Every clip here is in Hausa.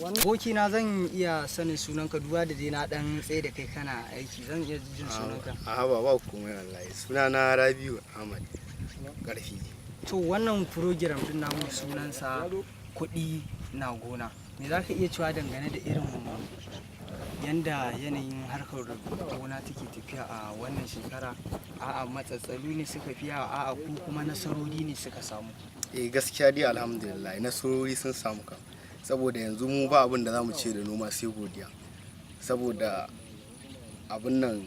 Abokina, zan iya sanin sunanka? Duba da dai na dan tsaye da kai kana aiki, zan iya jin sunanka? A ba ba komai wallahi. Suna na Rabiu Ahmad Karfi. To, wannan program din namu sunansa Kuɗi na Gona. Me za ka iya cewa dangane da irin yanda yanayin harkar gona take tafiya a wannan shekara? A'a, matsatsalu ne suka fi yawa, a'a, ko kuma nasarori ne suka samu? Eh, gaskiya dai alhamdulillah, nasarori sun samu kam, saboda yanzu mu ba abin da za mu ce da noma sai godiya, saboda abin nan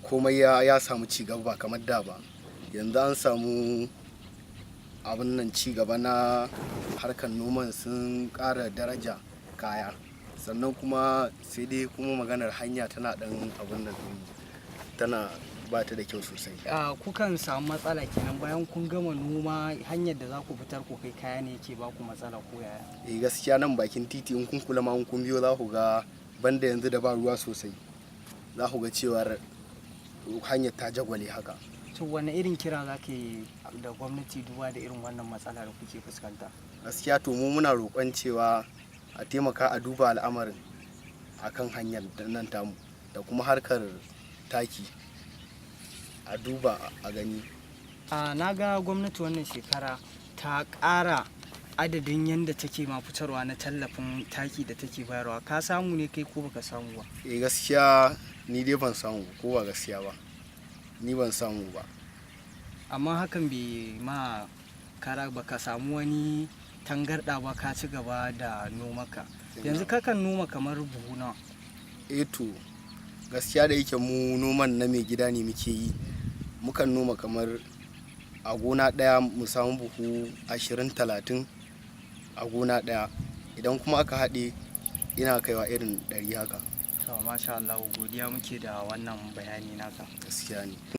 komai ya samu ci gaba ba kamar da ba. Yanzu an samu abin nan, ci gaba na harkar noman, sun ƙara daraja kaya. Sannan kuma sai dai kuma maganar hanya tana ɗan abin nan, tana ba ta da kyau sosai. A kukan samu matsala kenan bayan kun gama noma, hanyar da za ku fitar ku kai kaya ne yake ba ku matsala, ko yaya? Eh, gaskiya nan bakin titi, in kun kula ma, in kun biyo, za ku ga banda yanzu da ba ruwa sosai, za ku ga cewar hanyar ta jagwale haka. To, wane irin kira za ka yi da gwamnati duba da irin wannan matsala da kuke fuskanta? Gaskiya to, mu muna roƙon cewa a taimaka a duba al'amarin akan hanyar nan tamu da kuma harkar taki, a duba a gani. A na ga gwamnati wannan shekara ta ƙara adadin yadda take ma fitarwa na tallafin taki da take bayarwa. Ka samu ne kai ko baka samu ba? Eh, gaskiya ni dai ban samu, ko ba gaskiya ba, ni ban samu ba. Amma hakan bai ma kara baka samu wani tangarɗa ba, ka ci gaba da nomaka. Yanzu kakan noma kamar buhu nawa? Eh to, gaskiya da yake mu noman na mai gida ne muke yi, mukan noma kamar a gona ɗaya mu samu buhu 20, 30 a gona ɗaya. Idan kuma aka haɗe, ina kaiwa irin 100 haka. To, masha Allah, godiya muke da wannan bayani naka. Gaskiya ne.